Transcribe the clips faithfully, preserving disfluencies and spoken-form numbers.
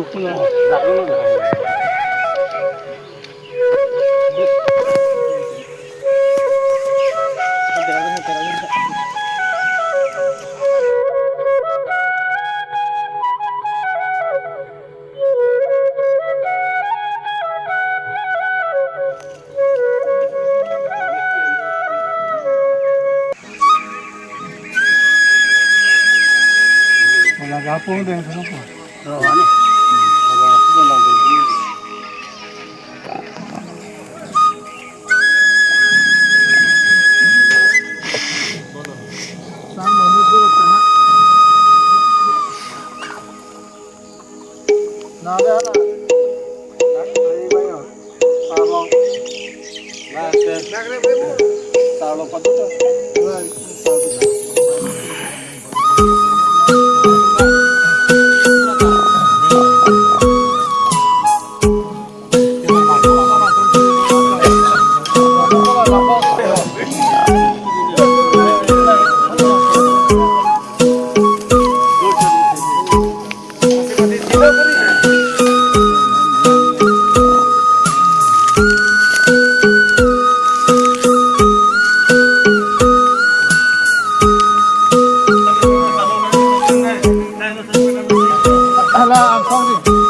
Wala gapung deh, kenapa? Oh, anu. Wala gapung deh. Sang mami dulu sana. Nada na. Ang beli bayo. Sarlong. Na, ke. Sarlong patut. Hala, ang sorry.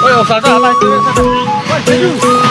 Oi, oh, sada, halai, sada, sada. Oi, Teju.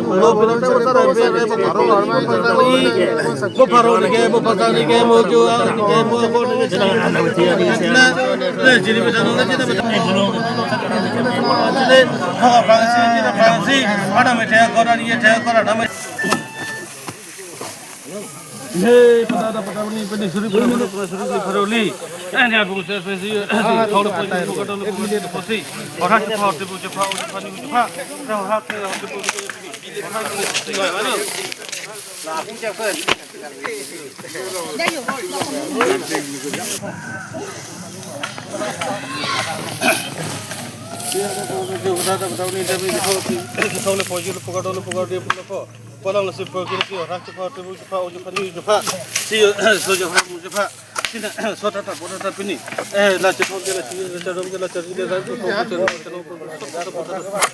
Mo pilo ta bata ra pe, pe, pe, pe, mo pharo ni ke, mo phasa ni ke, mo jo ni ke, mo ko ni ke, chana na uthi ni ke, na, na jiri bata no na jita bata. Chile, ha, phasi, jita phasi, ada me the kora ni the kora na me. He, pada ada pada ni, pada suri, pada suri, pada suri, pada suri. Eh, ni aku saya, saya, saya, thau le poi, poi, poi, poi, poi, poi. Orang cepat, cepat, cepat, cepat, cepat. Orang cepat, cepat, cepat. Palang lasi pagi lasi, orang cepat, cepat, cepat, ujuk pani, ujuk pa. Si, so, ujuk pa, ujuk pa. Sina, so, tata, boda, tata, pini. Eh, la, cepat, la, cepat, la, cepat, la, cepat, la, cepat, la, cepat, la, cepat, la, cepat.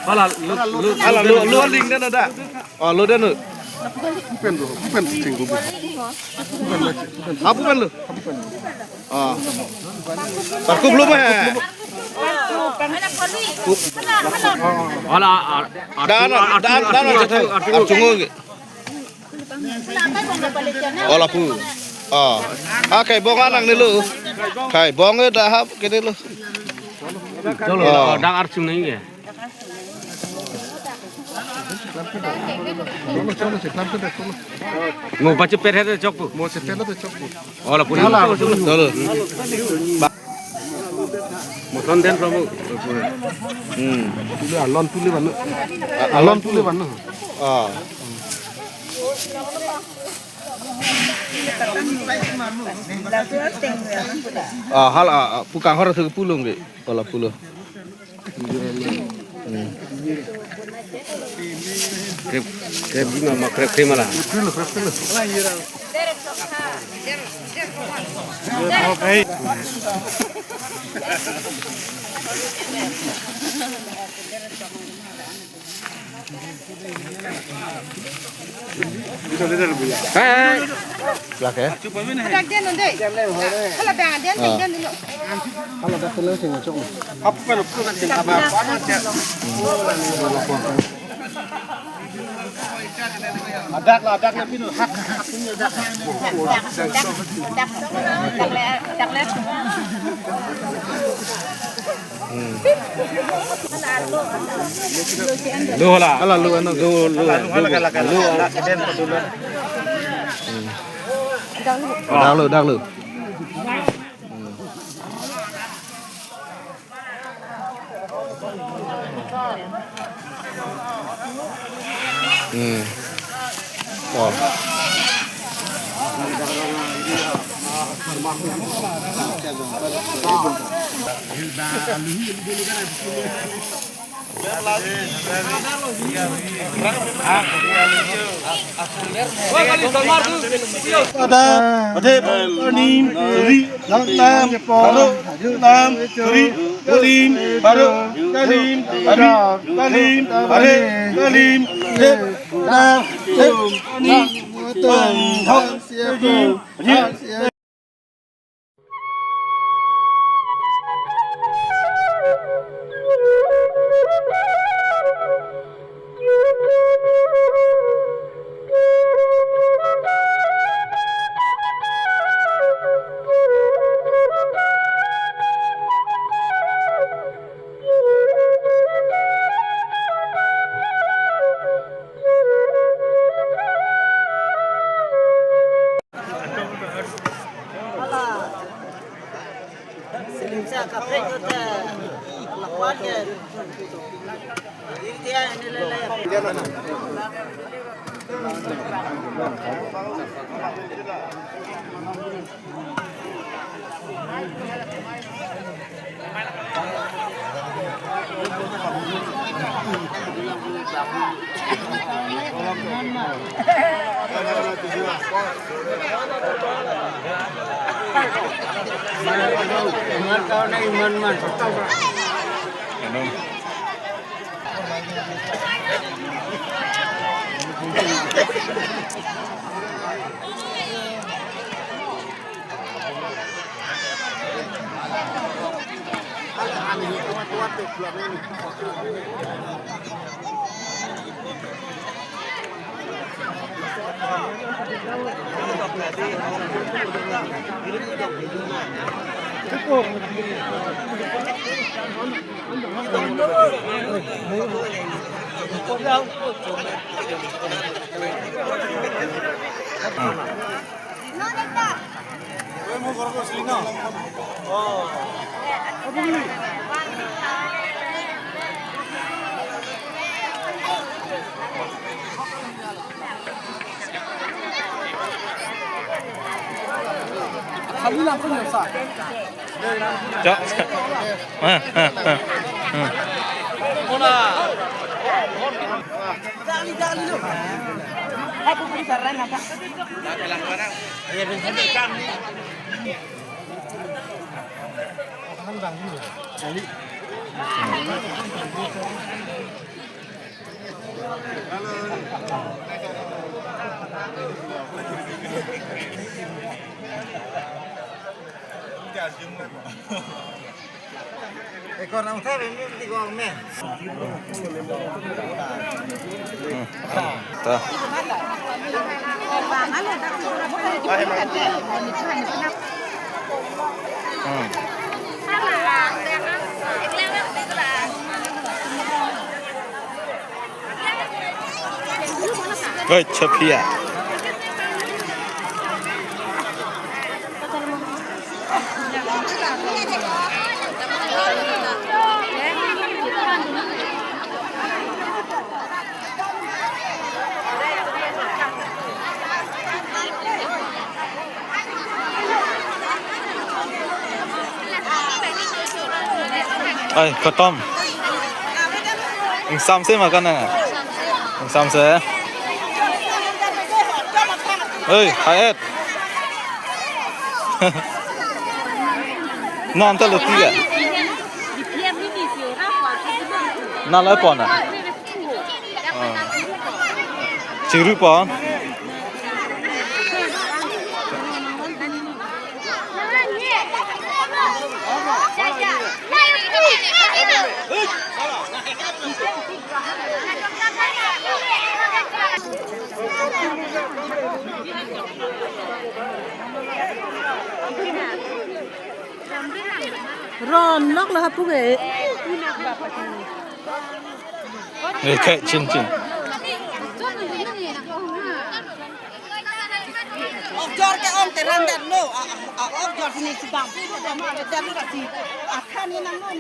Hala, lo, lo, hala, lo, lo, link dan ada. Oh, lo dan lo. Pen lo, pen sing lo. Apu pen lo. Ah. Parkup lo ba. Hala, ar-, ar-, dan, artu, dan, artu, dan, artu, artu, artu, artu. Oh, lapu. Oh. Ah, kai bong anang ni lo. Kai bong e dah hap kene lo. Cholo, oh. Dak archung nai ke. Mo bache per hai to chokpo. Mo se per hai to chokpo. Oh, lapu. Hala, lapu. Cholo. Ba- Moson den, Prabhu. Hmm. Tule alon tule banu. Alon tule banu. Ah. Ah, hal, ah, ah, pu kanghor thu pulong de. Hala pulo. Hmm. Krep, krep ji ma, ma krep krep mala. Hai, hai. Lak ya? Dak den dun dei. Hala bang den, ah, den dun dei. Hala dak kena sing ngacok. Adak la, adak la, pinu. Hak, hak, pinu, adak. Adak, adak le, adak le. Hmm. Lo hala. Hala lo, ano? Lo, lo, lo. Dak lo, dak lo. Hmm. Oh. Pada, pada, pada, nim, ri, nam, nam, baru, nam, ri, kalim, baru, kalim, ri, kalim, are, kalim, de, nam, de, nim, tum, hok, ri, ri. Cok. Ah, ah, ah, ah. Ekor nang thap ini di gong me. Hmm. Ta. Hmm. Oi, chapia. Ai, khatam. Ingsamse ma kanang. Ingsamse. Oi, hai et. Non ta luti ya. Na lai pon na. Ah. Chiru pon. Ron nok lo hapu ke. Ni kai chin chin. Okjor ke ong teran dan lo. A, a, a, okjor sini sedang. Dan lo si. Akan ni nang non.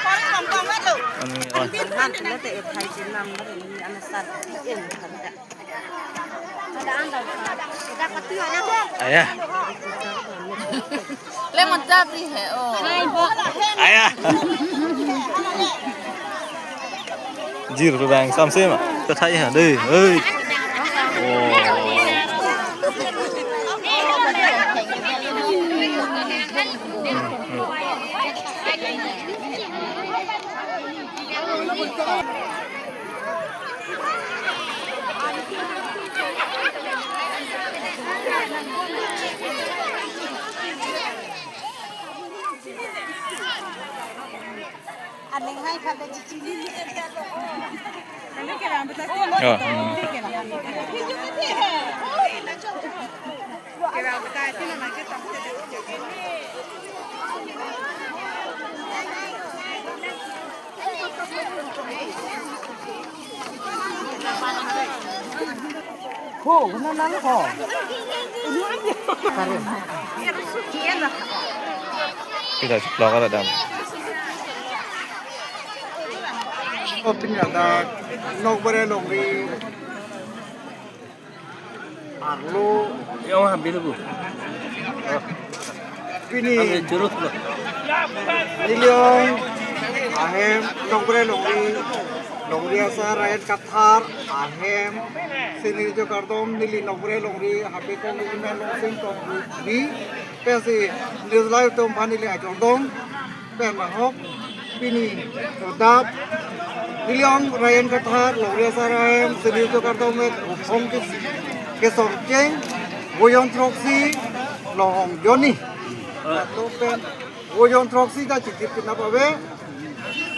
Kori kong kong lo. Ani, oh. Han tila te ethai chin nam bar ni ana sat en kan da. Aya. Lemon tabri he, oh. Aya. Jir pe bang samse ma. Kathai ha dei. Hei. Oh. Aning hai kata cici ni. Oh, hmm. Kita vlog ada dam. Oh, pini ada Nokbare Longri. Arlo. Yang habis bu. Pini. Habis curut lo. Neli ong ahem Nokbare Longri, Longri Asar Rayan Kathar ahem, si neli chokardom, neli Nokbare Longri, Happy Kong Women Longsim Tong Ri, pensi neli lai tum aphan neli ajordom, pen mahok, pini, dap, neli ong Rayan Kathar, Longri Asar ahem, si neli chokardom met, uphong kis, kesong cheng, voyon throksi, lohong joni. Latum pen, voyon throksi ta chikit kinap ave,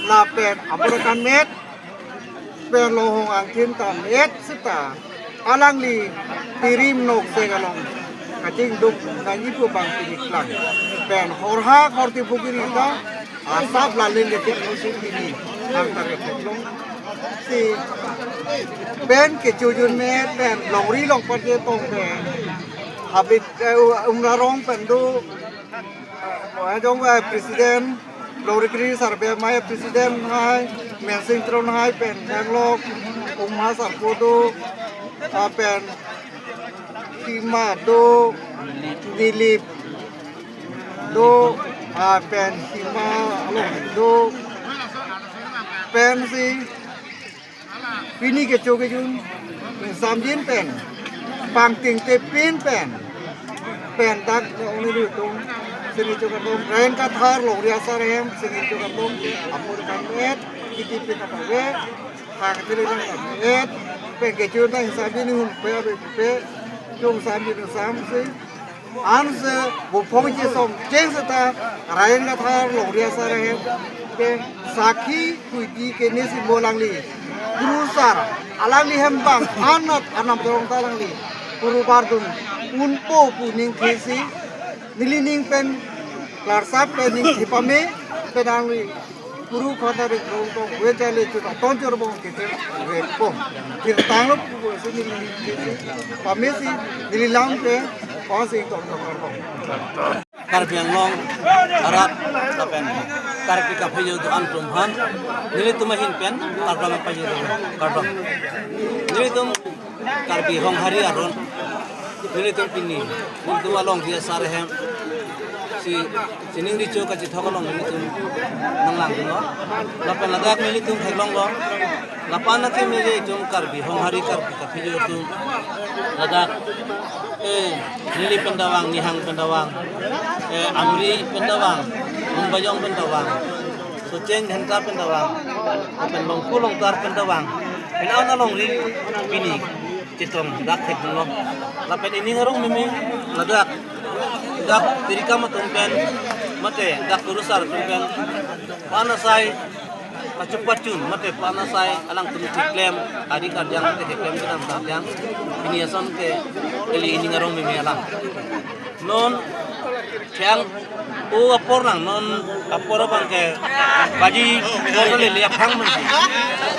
lapen abur akan met, pen lohong angthin ta met seta, alangli tirim nok se along kachingduk nangji pu bang pini klang. Pen horha horti bukiri ta, asap lalin le tek musim ini, ang ta ketheklong. Si, pen kechojun met, pen longri longpat je tong pen. Habit, eh, Umlarong pen do, Ajong, eh, President, Longri Kri Sarbe Amei President hai, Mensing Tron hai, pen Thanglok, Umha Sarpo do, ah, pen Hima do, Dilip do, ah, pen Hima along do, pensi, pini kecho kejun, samjin pen, pangting te pin pen, pen dak ne ong neli tum, si neli chokardom, Rayan Kathar, Longri Asar ahem, si neli chokardom, amur kan et, kiti pin apa ve, hang tiri lang kan et, pen kejun tang samjin hun pe ave pe, chung samjin samsi, ansi, bu phong chesong cheng seta, Rayan Kathar, Longri Asar ahem, ke sakhi, kuidi kene si mo alangli. Guru sar, alangli hem bang, anat, anam dorong ta alangli. Guru bardun, unpo pu ning thesi, neli ning pen, klarsap pen ning thepame, pen alangli. Guru Father Rong Tong Wejale Chuta Tonchor Bong Kete Repo. Tirtang lo pu si neli, pamesi neli lam pe pon si tong tong tong. Karbi Anglong arat lapen Karbi kaphejo do-an atum aphan nelitum ahin pen kardom pajir kardom. Nelitum Karbi Honghari aron. Nelitum pini, nelitum along dia sarhem. Si, sining richo kachethok along nelitum nanglang lo. Lapen ladak nelitum theklong lo. Lapen nanglitum Karbi Honghari Karbi kaphejo atum. Ladak, eh, neli pen dawang, Nihang pen dawang, eh, Amri pen dawang, Umbajong pen dawang, Socheng Dhenta pen dawang, lapen Longku Longtar pen dawang. Pini along ri pini chetong dak thek lo. Lapen ining arong meme ladak dak tirikam atum pen mate dak kurusar atum pen panasai pachupachun mate panasai alangtum keklem hari karjang mate keklem kedam karjang pini ason ke ili ining arong meme alam. Non thiang o apor nang non apor abang ke baji botol le aphang men.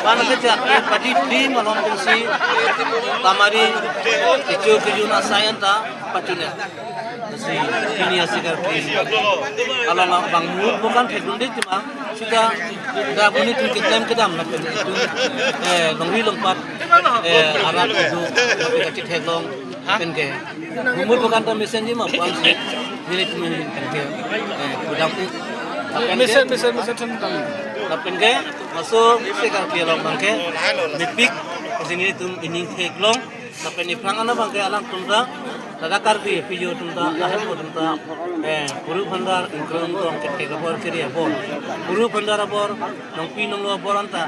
Mana ke chak ke baji di malom pensi tamari kecho kejun asai anta pachun ya. Si pini asi Karbi along abang mut bukan thekdun dek cuma sita dak puni tum keklem kedam lapen itum, eh, longri longpat, eh, arat itum kachethek long pen ke. Mumut bukan ta mesen ji ma puan si. Nelitum pen ke, eh, kudam tu. Mesen, mesen, mesen, mesen. Lapen ke, laso Karbi Anglong abang ke mepik, sini tum ining theklong. Lapen iphrang ano abang ke alangtum ta, ladak Karbi apijo atum ta, ahem atum ta, eh, Puru Phandar ingkoi ingtong kethek abor kiri abor, Puru Phandar abor, nongpi nonglo abor anta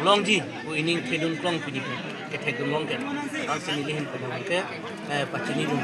longji pu ining thedun klong pini kethek dun long ke. Langsung nelihin pen abang ke, eh, pachini dun.